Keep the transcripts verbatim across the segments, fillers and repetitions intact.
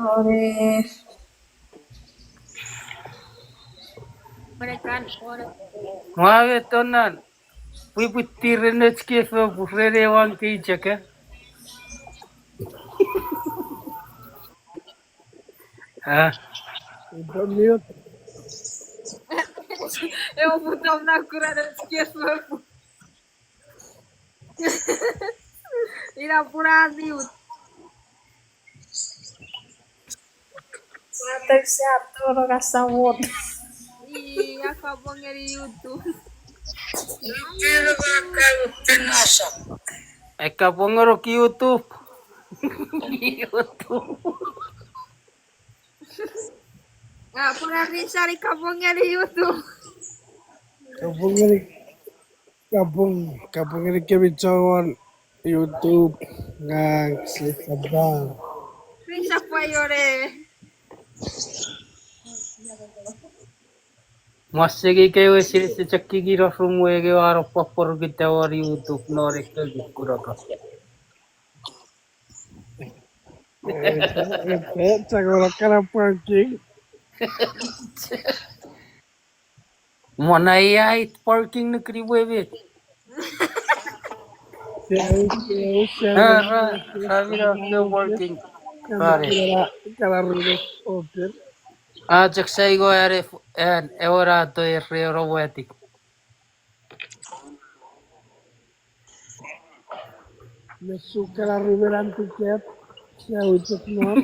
Ore. Ore kan, ore. Mwa me tonan. Pwipwi tiren H K F purene wan kei cheke. Ah. Ito mute. Ewe putom na kuran H K F. Ina pura mute. Watek sia toro kasamot. Ii, a kapong ngeni YouTube. Eka pongorok YouTube. YouTube. Ah, pora risari kapong ngeni YouTube. Kapong ngeni, kapong, kapong ngeni kemi chon YouTube ngang sisaba. Risapa yore. Masegi kewe sisi chakiki ro rumwe kewe aro paporu kita wari YouTube nore kegi kuraka. Chakora kana parking. Mona iai parking nukri wewe. Ra, ra, ra, mira, no parking. Pare. Kana rune open. A chok sai go are, an, ewe ra to ere oro wetik. Mesukala rumen antiket, sia uchok non.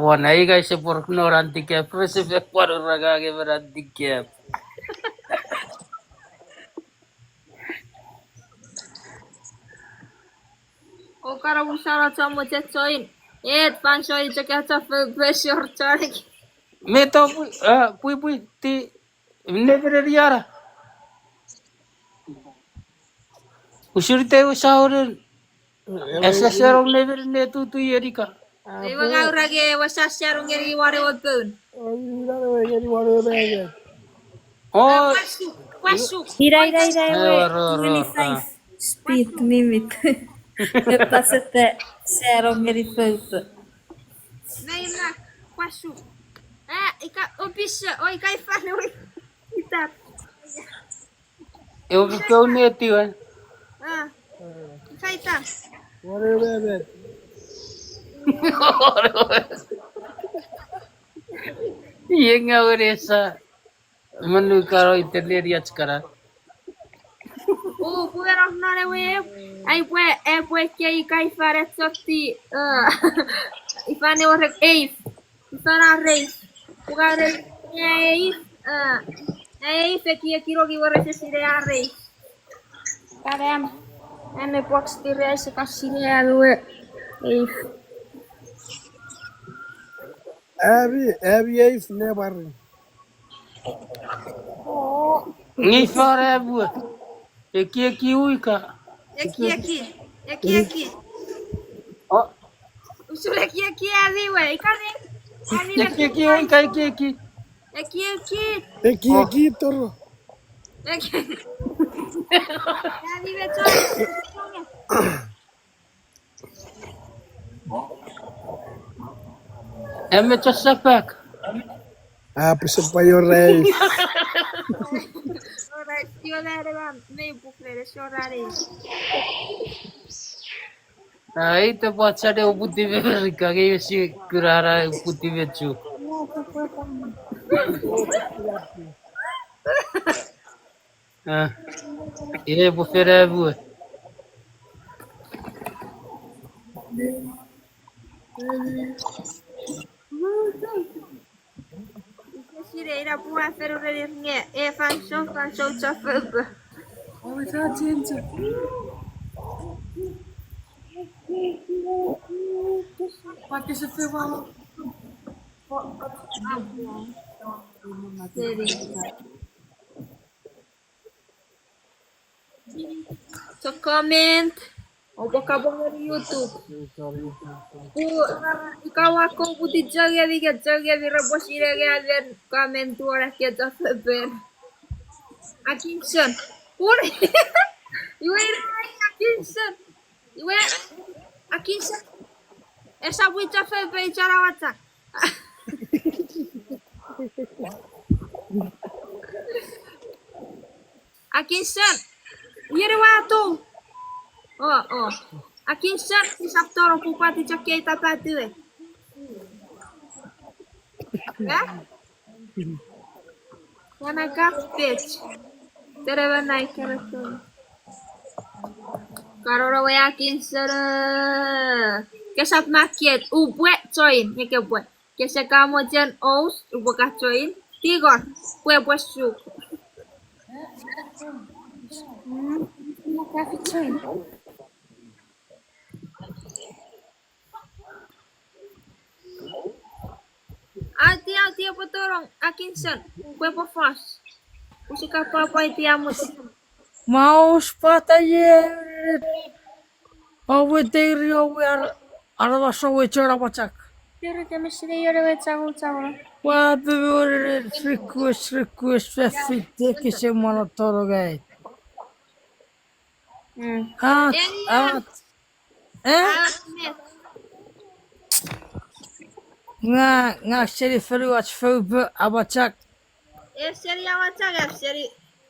Wan ai kai se pork non antiket, rese fe pwan ranga nge men antiket. Okara usara chamo chechoin. Et fansoun chok acha fe, fe short chonik. Meto pwi, ah, pwi pwi ti, never riara. Usurite usaoren. Esa sero never ne tutu yerika. Ewe ngaurage ewe sasero ngeni wan ewe poun. Oh, ina, ina, ina, ewe twenty-five speed limit. Epasete sero ngeni poun. Nei na, kwasu. Eh, ika opisa, o ika ifan ewe. Ita. Ewe kikau netiwan. Ah. Ika ita. Whatever. Ienga wenesa. Manu karo ite neri achkara. O, pwe eno non ewe, ai pwe, e pwe kei kai fan echoti, eh, ifan ewe rek eif. Ifan a reif. Pwe ka reif, e eif, eh, e eif ekieki ro ki were se sine a reif. Kadam, ane box tire se ka sine a ewe eif. Abby, Abby eif ne barin. Nge fara bue. Ekieki uika. Ekieki. Ekieki. Oh. Usun ekieki aliwe. Ikane. Ekieki uika ekieki. Ekieki. Ekieki toro. Ekieki. Aliwe toro. Emme chosapek. A pese pa yorei. Orai, io lare ma mei buk lere sorare. Ai te pachane uputi me Merika ke si kurara uputi me chu. Ah, ine pwe fena bue. Ika sine ina pwe a fenu renir nge e fansoun, fansoun chofoupa. Seni. So comment, oupwe kapong ngeni YouTube. Ku, uh, ika ua koputi chongemi ke chongemi repwe sinei nge amen comment won ekkei chofepen. Atkinson. Ure. Iwe ina Atkinson. Iwe. Kinsen. Esap wicha fepeichon awachak. Akinsen. Ieri wato. O, o. Akinsen, sisap toro pupati chok kei tapatiwe. Eh? Kana ka pech. Terewa nai kereton. Karoro we Akinsen. Kesap makiet, upwe join, nge kepwe. Kese ka mochen ous, upwe ka join. Tingor, pwe pwe suk. Mm, ka join. Ati, ati, epwe torong, Akinsen, pwe pwe fos. Usika papa iti amus. Maus pata ye. Owe teiri owe ar-, aramas owe chon apachak. Teiri kemesine yore we chagu chagu. Wa pe we request, request, fefit, teke se mano torogai. Mm. At, at. Eh? Nga, nga seni fonu ach foupe, awachak. E seni awachak, e seni,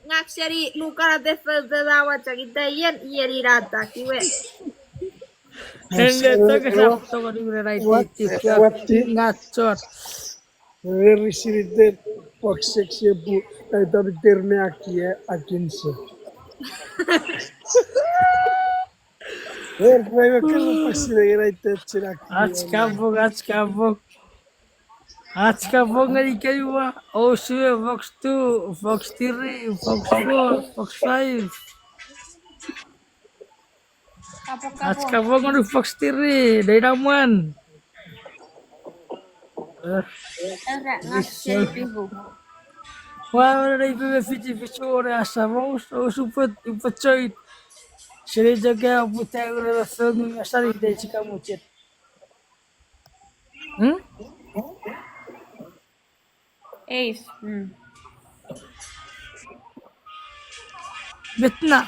nga seni lukana te foupe me awachak, ita ien, ien inata, kiwe. Ene, toke sa, toko ni mene naiti, nga chon. Very siniten, box six epu, naita miter me akia, Akinsen. Ach kapong, ach kapong. Ach kapong ngeni keiwa, ousue box two, box three, box four, box five. Ach kapong ngeni box three, neinamwan. Ua wene nei pwe me fiti fichu wone asamos, ousupwe, upwe join. Seni chok a puta ure me fengu me sani te chika muchet. Hmm? Eis. Hmm. Metna.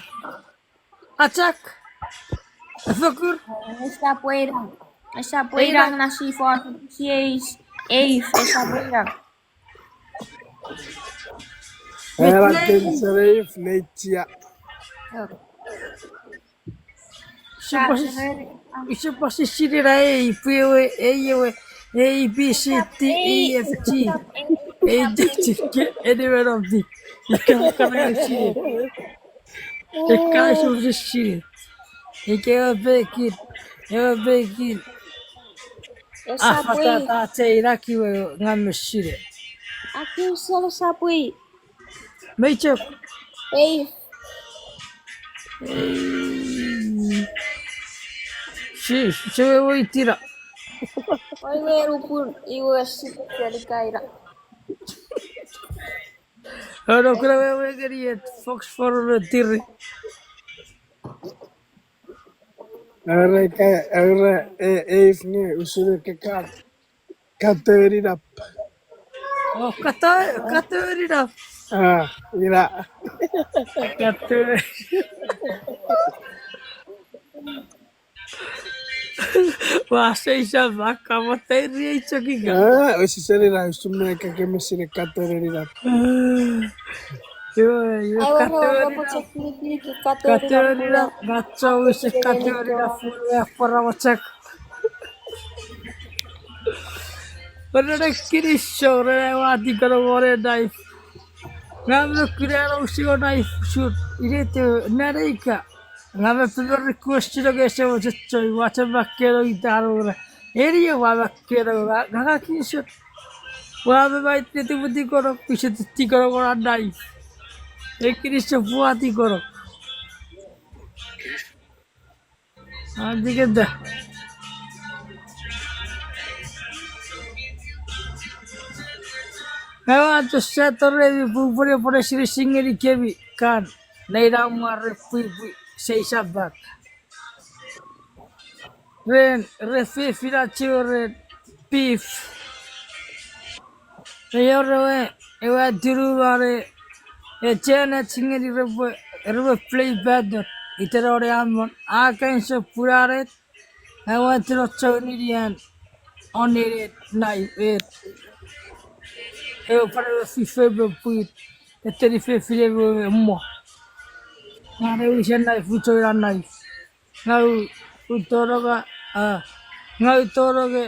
Achak. Efokur. Esap weirang. Esap weirang na sifon. Si eis. Eif. Esap weirang. Era tensereif neichia. Isupwasi sinira ei, pwe ewe, ei ewe, A, B, C, D, E, F, G. Ei, J, K, N, M, N, O, P. Ika kana sine. Ika isupwasi sine. Ika ewe pekin, ewe pekin. Esapwi. Afata ta che inaki we ngan me sine. Aki sele sapwi. Mei chok. Ei. Ei. Si, si we woi tira. Woi we rupun iwe si keri kaira. Ano kuna we we keri et fox for the tiri. Are ka, are e, e if nge usun e ke kat. Katon inap. Oh, kato, katon inap. Ah, ina. Katon. Wa seisa baka mo teri ei chokika. Ah, osi seri na usun me ka kemesine katon inap. Iwe, iwe, katon inap. Katon inap, natso use katon inap, funu e pora wachak. Ore ne kinisou, ore ne wati kono wore knife. Nga me kuna no usingo knife shoot. Ine te naneika. Nga me pemeri question ke se mo chechoi, wacha makkeno itaro ura. Eni e wa makkeno, nga, nga kinisou. Wa me mai te tiputi kono, pise te tikono wora knife. E kinisou pwati kono. Antiketa. Ewa, just sa toremi pupune pone siri singeni kemi kan. Nei na mware pwipwi sei sapak. Ren, re fefinachi ren beef. Ei ore we, ewe aturu are, e chena chingeni repwe, repwe play bad not. Iterone amon, a kain so punaret, Ngang ua tino chou ninian on ewe knife, e. Ewe pwan ewe fifou me pwin. Eteni fefin ewe mo. Ngang ewe isen knife, uchou ena knife. Ngang u, u tonong, a, ngang u tonong, e,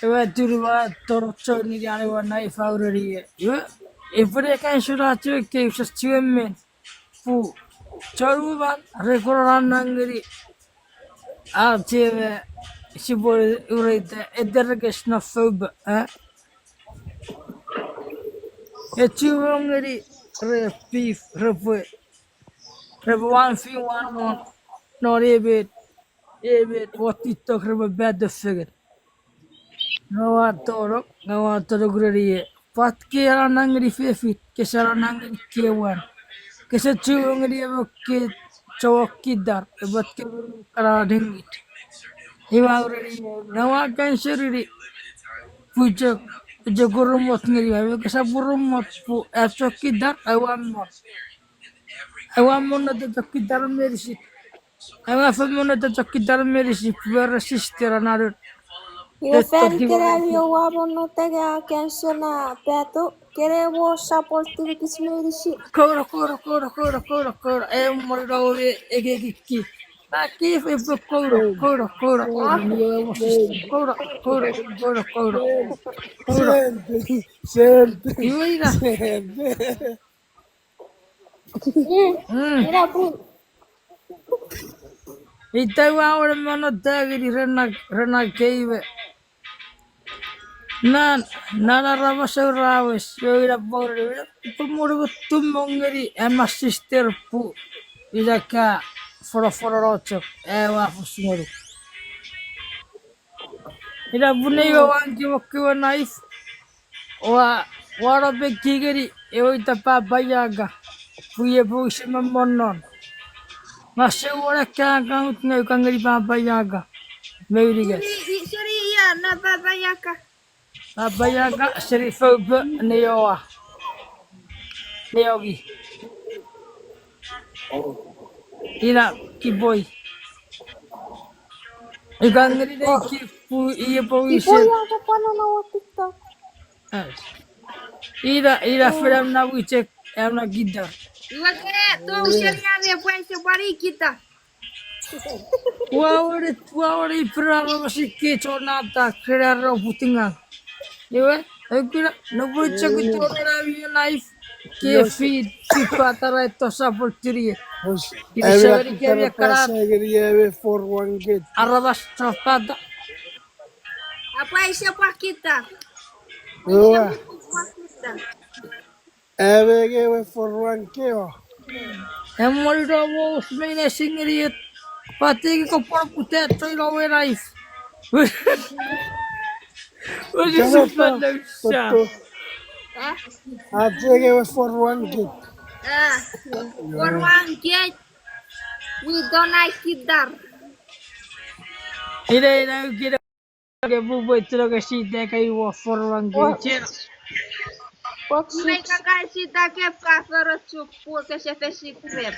ewe turu ua tino chou ninian ewe knife a ureni, e. Iwe, epwe ne kan suna chou ekkei usa chiwen men. Pun, chon uman, re kono nang ngeni. A, cheme, sipwe ureita, eterekes no foub, a? E chumo ngeni, re beef, repwe, repwe one v one won, non emet, emet, wot itok repwe battle fengen. Ngang ua tonong, ngang ua tonong ureni, e, pwata ke ananang ngeni fefin, kese ananang ngeni kewan. Kese chumo ngeni ewe ke chou guitar, e pwata ke kana nengit. Iwe a ureni, ngang ua kan seriri, pun chok, chok urumot ngeni, iwe kese urumot pun, a chou guitar, a ua mon. A ua monota chou guitar meinisin. A ua fen monota chou guitar meinisin, pwe re sister ananun. Iwe fan kenawi oua monota nge a cancel na pato, kene mo support timi kich meinisin. Kouno, kouno, kouno, kouno, kouno, kouno. E mori no we ekekiki. Aki epwe kouno, kouno, kouno, kouno. Ni ewe mo sister. Kouno, kouno, kouno, kouno. Kouno. Iwe ina. Mm. Ina pun. Ita ua wor monota ngeni rena, rena keiwe. Nan, nan aramas ewe ra wes, ewe ina pun, ina pun mori tumong ngeni, e, my sister pun. Ina ka, foro, foro rochok, e, ua fos ngonuk. Ina pun nei ua wangki mokuwe knife. Ua, ua no peki ngeni, ewe ita Papa Yaka. Pun iwe pwe use me monnon. Nga se wona ka account nge uka ngeni Papa Yaka. Me unike. Seni, i-, seni ia na Papa Yaka. Papa Yaka, seni foupe, ne oa. Ne oki. Ina, kipoi. Ika ngeni nei kipu, iwe pwe wisen. Kipoi a kapano na wa TikTok. Ah. Ina, ina fen am na wichek, am na guitar. Iwe ke, to usen ia me pwe se pwari guitar. Ua wori, ua wori pira ro masiki chonata kena ro putinga. Iwe, ekuna, no pwe chok to na mi knife. Ke feed, feed patara eto support tiri. Ina seweri kemi karat. Seweri ewe four one gate. Aramas chopata. Apa ise pwakita. Ua. Ise pwakita. Ewe nge ewe four one gate o. Emon ino mo usmei ne singeni et. Patiki ko por putet to ino we knife. Usi sufan no sa. Ach nge ewe four one gate. Ah, four one gate. We don't like it there. Ina, ina, ukina. Ke pupwe tino ke sita ke iwo four one gate. Mei kakai sita ke pa foro chuk pu ke se fesi krep.